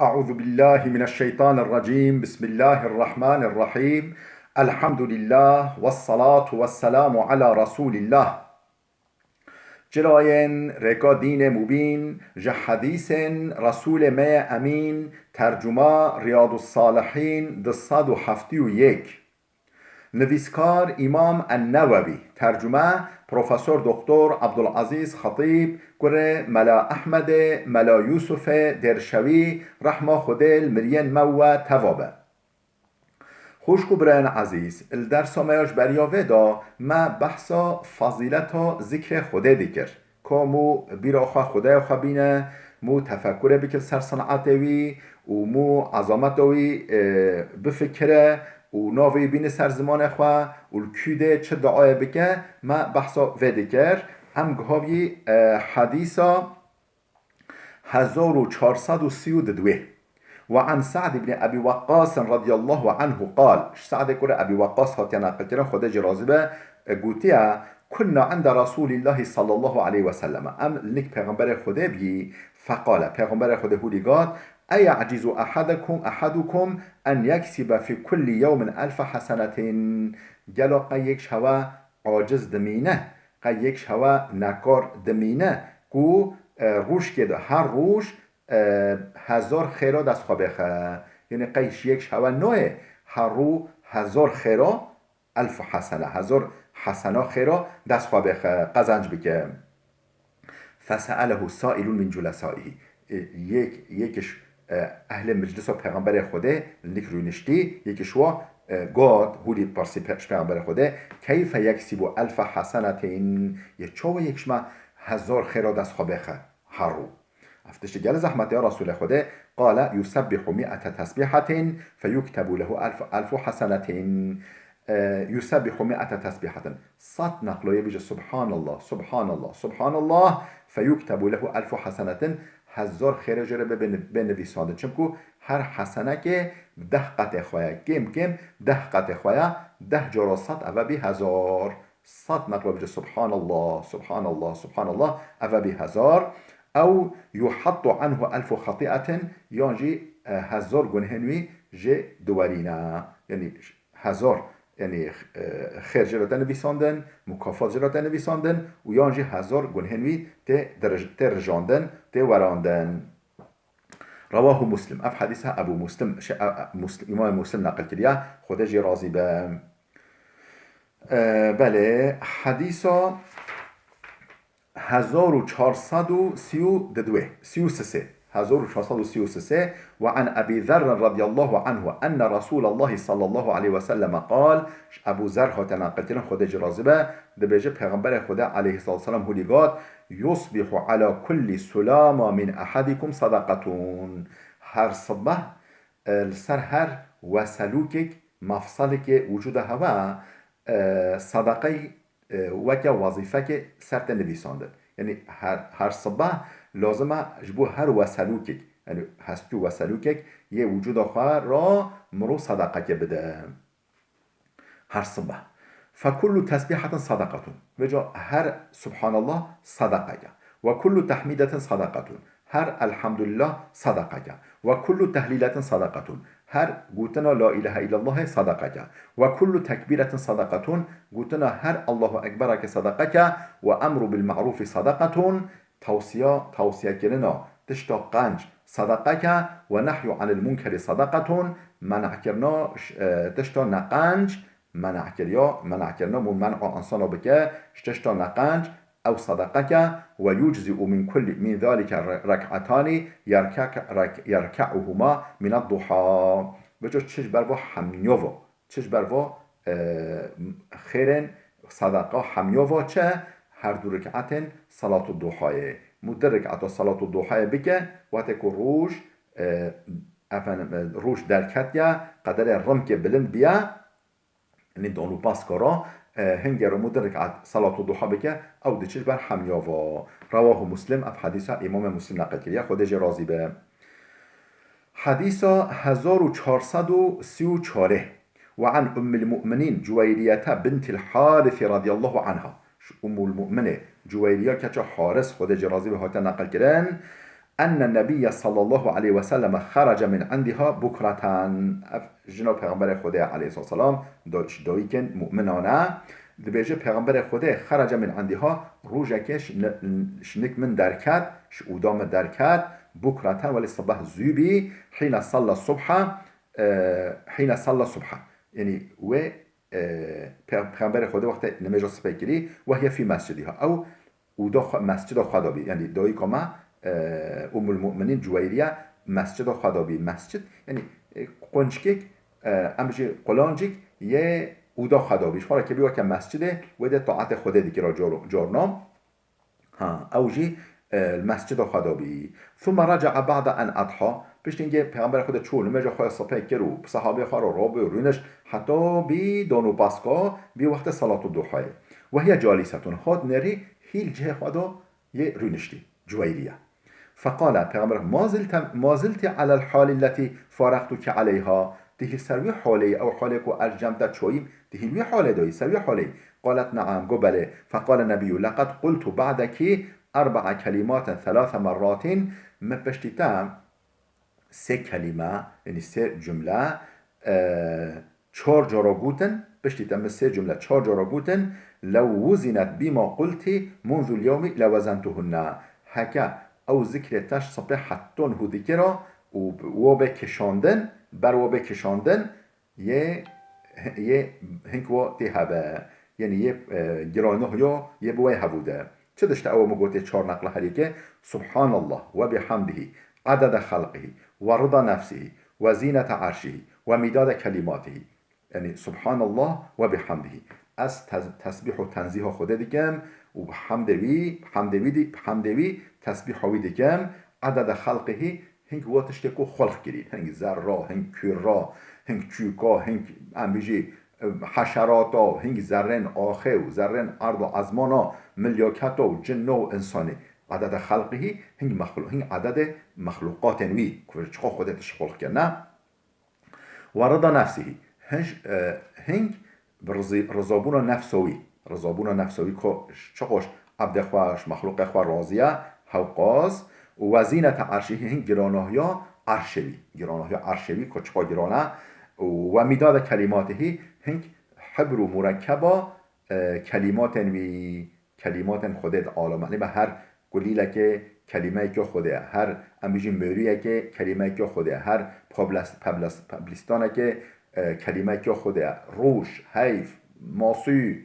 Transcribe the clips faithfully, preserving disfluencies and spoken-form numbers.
أعوذ بالله من الشيطان الرجيم. بسم الله الرحمن الرحيم. الحمد لله والصلاة والسلام على رسول الله. Çilayên rêka dînê mubîn, ji hedîsên Resûlê me yê Emîn, tercuma Riyadus Salihîn, du sed û heftê û yek. Nivîskar Îmam En-Newewî, tercume Profesor Doktor Abdulazîz Xetîb, kurê Mela Ehmedê, Mela Yûsufê Dêrşewî, rehma Xwedê li miriyên me û we teva be. Xwişk û birayên ezîz, li dersa me ya ji beriya vê de me behsa fazîleta zikrê Xwedê dikir. Ka mû bîra xwe Xwedaya xwe bîne, mû tefekurê bike li ser sinetê wî û mû ezameta wî, e, bifikire û navê wî bîne ser zimanê xwe û li kû dê çi duayê bike, me behsa vê dikir. Em gihavî, e, hedîsa hezar û çar sed û sî û du. Ve an Sa'd ibn Ebî Weqqas radiyallahu anhu qal, ji Sa'dê kurê Ebî Weqqas hatiye neqilkirin, Xwedê jê razî be, e, gotiye, "Kunna inde Resûlîllahî sallallahu aleyhi ve sellem." Em li nik Pêxemberê Xwedê bî, feqale, Pêxemberê Xwedê hûrî got, "Eya'cizu ahadukum, ahadukum en yeksibe fî kulli yewmin elfe hasenetin." Gelo qey yek ji hewe aciz dimîne, qey yek ji hewe nekar dimîne ku, e, rojkê de her roj, e, hezar xêra dest xwe bêxe. Yanî qey ji yek ji hewe nayê her roj hezar xêra, elf hesene, hezar hesena xêra dest xwe bêxe, qezenc bike. Fese'elehu sa'ilun min culesa'ihi. E, yek, yek ji, e, ehlê meclisa Pêxemberê Xwedê li nik rûniştî, yek ji wa, e, got, hûrî pirsî pe-, ji Pêxemberê Xwedê, "Keyfe yeksibu elfe hasenetin?" Yê çawa yek ji me hezar xêra dest xwe bêxe her rû? Ev tiştê gelek zehmet e ya Resûlê Xwedê. Qale, "Yusebbihu mi'ete tesbihatin feyuktebu lehu elf, elfu hasenetin." E, "Yusebbihu mi'ete tesbihatin." Sed neqloyê bije, "Subhanallah, Subhanallah, Subhanallah." "Feyuktebu lehu elfu hasenetin." Hezar xêre jê re bê, bê, bê nivîsandin. Çimku her hesenekê deh qetê xwe ye. Kêm kêm deh qetê xwe ye. Deh cara sed eve bî hezar. Sed neqlo bije, "Subhanallah, Subhanallah, Subhanallah." Eve bî hezar. Ew yuhattu anhu elfu xati'atin, yan jî, e, hezar gunhên wî jê diwerîne. Yanî hezar, yanî, e, xêr jê re te nivîsandin, mukafat jê re te nivîsandin û yan jî hezar gunhên wî tê dirij-, tê rijandin, tê werandin. Rewahu Muslim. Ev hedîsa Ebu Muslim, şe-, e, e, Muslim, Îmamê Muslim neqil kiriye. Xwedê jê razî be. E, belê, hedîsa hezar û çar sed û sî û du, sî û sisê. Hezar û çar sed û sî û sisê. Ve an Ebî Zerrin radiyallahu anhu enne Resûlallahî sallallahu aleyhi ve selleme qal, ji Ebû Zer hate neqilkirin, Xwedê jê razî be, dibêje, Pêxemberê Xwedê aleyhissalatu vesselam hûlî got, "Yusbihu ala kulli sulama min ahadikum sadaqatun." Her sibeh, e, li ser her weselûkek, mefselekê wicûda hewe, e, sadaqey, e, weke wezîfekê ser te nivîsandin. Yanî her, her sibeh lazim e ji bo her weselûkek, yanî hestû weselûkek yê wicûda xwe re mirov sadaqekê bide. Her sibeh. Fekullu tesbîhatin sadaqatun. Vêca her Subhanallah sadaqeke. Ve kullu tahmîdetin sadaqatun. Her Elhamdulillah sadaqeke. Ve kullu tehlîletin sadaqatun. Her gotina La ilahe illallahê sadaqeke. Ve kullu tekbîretin sadaqatun. Gotina her Allahu Ekbereke sadaqeke. Ve emru bil ma'rufi sadaqatun. Tewsiya, tewsiyekirina tişta qenc sadaqeke, ve nehyu anil munkeri sadaqetun, men'kirina, e, tişta neqenc, men'kiriya, men'kirina mû men'a insana bike ji tişta neqenc, ew sadaqeke, ve yuczî'u min kulli, min zalike re-, rek'etani yerke-, rek-, yerke'uhuma mined duha. Vêca çi ji ber va hemniyova. Çi ji ber va, e, xêrên sedeqa hemiya va çi? Her du rik'etên Salatu Duhayê. Mû du rik'eta Salatu Duhayê bike, wextê ku roj, e, efendim, e, roj derketiye, qederê rimkê bilind biye, yanî danûpaska ra, e, hingê re mû du rik'et Salatu Duha bike, ew diçe ji ber hemiya va. Rewahu Muslim, ev hedîsa Îmamê Muslim neqil kiriye, Xwedê jê razî be. Hedîsa hezar û çar sed û sî û çar. Ve an Ummil Mu'minîn Cuweyriyete bintil Harisi radiyallahu anha. Ji Ummul Mu'minê Cuweyriya keça Haris, Xwedê jê razî be, hate neqil kirin. أن النبي صلى الله عليه وسلم خرج من عندها بكرة. Ev jina Pêxemberê Xwedê aleyhisselam, do-, ji dayikên mu'minan e. Dibêje Pêxemberê Xwedê خرج من عندها, rojekê ji ni-, ji nik min derket, ji oda min derket, بكرة, welê sibeh zû bî, حين صلى الصبح, e, حين صلى الصبح. Yanî wê, e, Pê-, Pêxemberê Xwedê wextê nimêja sibê kirî, وهي في مسجدها. Ew oda xwe, mescida xwe de bî. Yanî dayika me, e, Ummul Mu'minîn Cuweyriye mescida xwe de bî. Mescid, yanî, e, quncikek, e, em jî qulancik yê oda xwe de bî. Ji xwe re kebî weke mescidê, wê de taetê Xwedê dikira cor-, corna. Ha, ew jî, e, li mescida xwe de bî. ثم رجع بعد أن أضحى. Piştî hingê Pêxemberê Xwedê çû, nimêja xwe sibê kir û sahabê xwe re rabû rûnişt, heta bî dan û paska, bî wextê salatu duhayê. وهي جالسة. Hat nêrî hîl cihê xwe de yê rûniştî, Cuweyriye. فقال, Pêxember, ما زلت، ما زلت على الحال التي فارقتك عليها. Tu hîl ser wî halê yî, ew halê ku ez cem te çûyîm, tu hîl wî halê de yî, ser wî halê yî. قالت: نعم, got, belê. فقال النبي: لقد قلت بعدك أربع كلمات ثلاث مرات. Me piştî te sê kelîme, yanî sê cumle, e, çar cara gotin, piştî te min sê cumle çar cara gotin, لو وزنت بما قلت منذ اليوم لوزنتهن. Heke ew zikrê te ji sibê heta niho dikira û wa bê kişandin, ber wa bê kişandin, yê, yê hink wa tê hebe. Yanî yê, e, giranihiya yê bi wê hevû de. Çi dişte ew min gotê çar neqla her yekê: سبحان الله وبحمده عدد خلقه ورضا نفسه وزينة عرشه ومداد كلماته. Yanî, سبحان الله وبحمده. Ez tez-, tesbîh û tenzîha Xwedê dikim û bi hemdê wî, bi hemdê wî di-, bi hemdê wî tesbîha wî dikim, عدد خلقه, hing wa tiştê ku xulq kirî. Hing zerra, hing kûra, hing çûka, hing, em bijî, e, heşerata, hing zerrên axê û zerrên erd û ezmana, milyaketa û cinna û însanî. عدد خلقه, hing mexlu-, hing ededê mexlûqatên wî, ku çiqa Xwedê tişt xulq kirine. ورضا نفسه. Hinj-, e, hing bi rizî-, rizabûna nefsa wî. Rizabûna nefsa wî ku çiqo ji ebdê xwe, ji mexlûqê xwe razî ye, hewqas. وزينة عرشه, hing giranahiya erşê wî. Giranahiya erşê wî ku çiqo giran e. ومداد كلماته, hing hibr û murekkeba, e, kelîmatên wî. Kelîmatên Xwedê di alama. Lê me her kulîlekê kelîmeyeke Xwedê ye. Her, em bijîn, mûriyekê kelîmeyeke Xwedê ye. Her pablas-, pablas-, pablistanekê, e, kelîmeyeke Xwedê ye. Rûş, heyf, masû,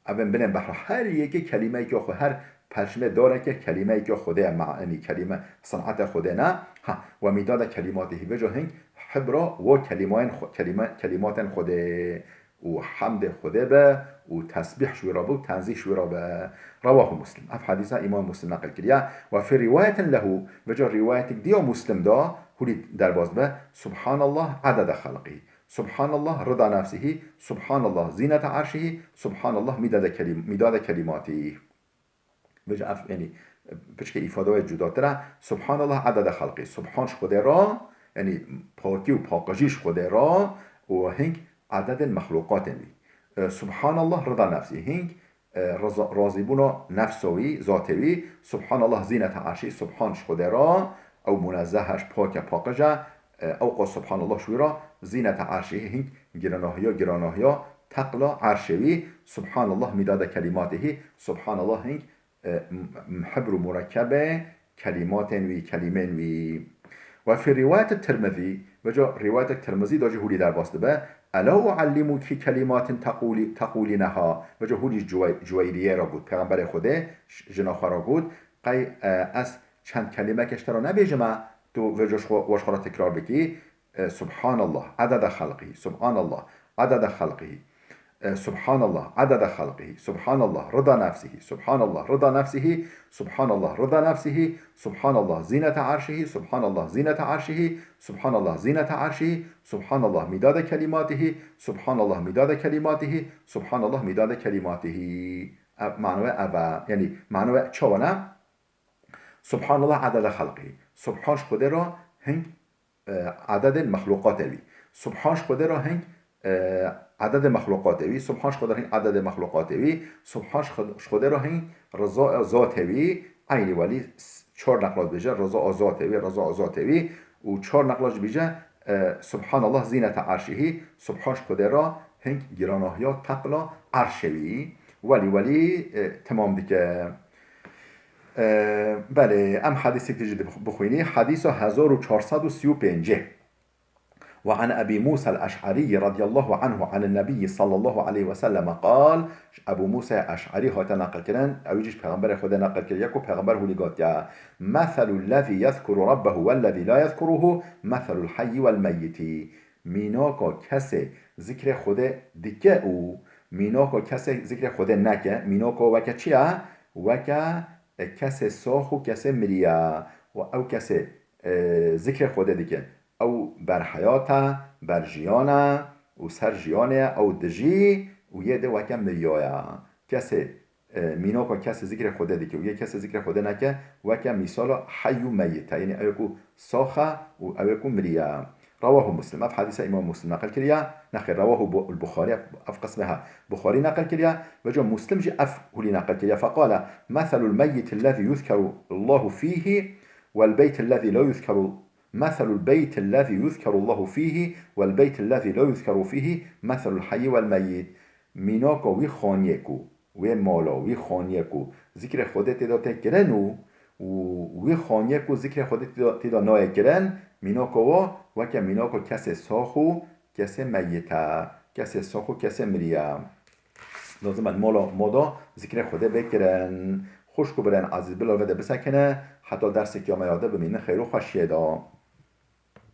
evên binên behra. Her yekê kelîmeyeke Xwe-, her pelşmê darekê kelîmeyeke Xwedê ye. Manî kelîme, sin'etê Xwedê ne. Ha, ومداد كلماته, vêca hing hibra wo kelîmayên Xwe-, kelîme, kelîmatên Xwedê. û hemdê Xwedê be û tesbîh ji wî re be û tenzîh ji wî re be. Rewahu Muslim. Ev hedîsa Îmam Muslim neqil kiriye. Ve fî rîwayetin lehu, vêca rîwayetek dî ya Muslim de hûrî derbas dibe: سبحان الله عدد خلقه، سبحان الله رضا نفسه، سبحان الله زينة عرشه، سبحان الله مداد كلم-، مداد كلماته. Vêca ev, yanî, piçkê îfade wê cudatir e. Subhanallah edede xelqî. Subhan ji Xwedê re, yanî pakî û paqijî ji Xwedê re û hing ededên mexlûqatên wî. E, Subhanallah rida nefsî. Hing, e, riza-, razîbûna nefsa wî, zatê wî. Subhanallah zînete erşî. Subhan ji Xwedê re, ew munezzeh e, ji pak e, paqij e. E, ewqas Subhanallah ji wî re, zînete erşî, hing giranahiya, giranahiya teqla erşê wî. Subhanallah midade kelîmatihî, Subhanallah hing, e, m-, m-, hibr û murekkebe kelîmatên wî, kelîmên wî. Ve fî rîwayete Tirmizî, vêca rîwayetek Tirmizî de jî hûrî derbas dibe. Ela uallimuki kelimatin tequlî-, tequlîneha. Vêca hûrî ji Cuwe-, Cuweyriyê re got, Pêxemberê Xwedê, j-, jina xwe re got, qey, e, ez çend kelîmeke ji te re nebêjime, tu vêca ji xwe, we ji xwe re tekrar bikî. E, Subhanallah, edede xelqihî, Subhanallah, edede xelqihî. E, Subhanallah, edede xelqihî, Subhanallah, rida nefsihî, Subhanallah, rida nefsihî, Subhanallah, rida nefsihî, Subhanallah, zînete erşihî, Subhanallah, zînete erşihî, Subhanallah, zînete erşihî, Subhanallah, midade kelîmatihî, Subhanallah, midade kelîmatihî, Subhanallah, midade kelîmatihî. Ev, mane wê ev e. Yanî, mane wê çawa ne? Subhanallah edede xelqihî. Subhan ji Xwedê re hing, e, ededên mexlûqatê wî. Subhan ji Xwedê re hing, e, ededê mexlûqatê wî. Subhan ji Xwedê re hing ededê mexlûqatê wî. Subhan ji Xwed-, ji Xwedê re hing riza, zatê wî. Eynî welî s-, Çar neqla dibêje, reza azatê wî, reza azatê wî. Û çar neqla jî dibêje, e, Subhanallah zînete erşihî, Subhan ji Xwedê re hing giranahiya teqla erşê wî. Welî welî, e, temam dike. E, belê, em hedîsek dî jî dib-, bixwînî. Hedîsa hezar û çar sed û sî û pêncî. وعن أبي موسى الأشعري رضي الله عنه عن النبي صلى الله عليه وسلم قال، ji Ebû Mûsayê Eş'erî hate neqilkirin, ew jî ji Pêxemberê Xwedê neqil kiriye ku Pêxember hûlî gotiye, مثل الذي يذكر ربه والذي لا يذكره مثل الحي والميت. Mînaka kesê zikrê Xwedê dike û mînaka kesê zikrê Xwedê neke, mînaka weke çi ye? Weke, e, kesê sax û kesê mirî ye. Û ew kesê, e, zikrê Xwedê dike, ew berheyat e, berjiyan e û ser jiyanê ye, ew dijî û yê di weke miriya ye. Kesê, e, mînaka kesê zikrê Xwedê dike û yê kesê zikrê Xwedê neke, weke mîsala heyy û meyit e. Yanî ew ê ku sax e û ew ê ku miriye. Rewahu Muslim. Ev hedîse Îmam Muslim neqil kiriye. Nexêr, rewahu Bu-, Buxarî, ev qismê he. Buxarî neqil kiriye. Veca Muslim jî ev hûlî neqil kiriye. فقال: مثل الميت الذي يذكر الله فيه والبيت الذي لا يذكر مثل البيت الذي يذكر الله فيه والبيت الذي لا يذكر فيه مثل الحي والميت. Mînaka wî xaniyê ku, wê mala, wî xaniyê ku zikrê Xwedê tê de tê kirin û, û wî xaniyê ku zikrê Xwedê tê de, tê de nayê kirin, mînaka wa weke mînaka kesê sax û kesê meyit e, kesê sax û kesê mirî ye. Lazim e li mala ma de zikrê Xwedê bê kirin. Xwişk û birayên ezîz, bila li vê de bisekine, heta derseke ya me ya de bimînin xêr û xweşiyê de.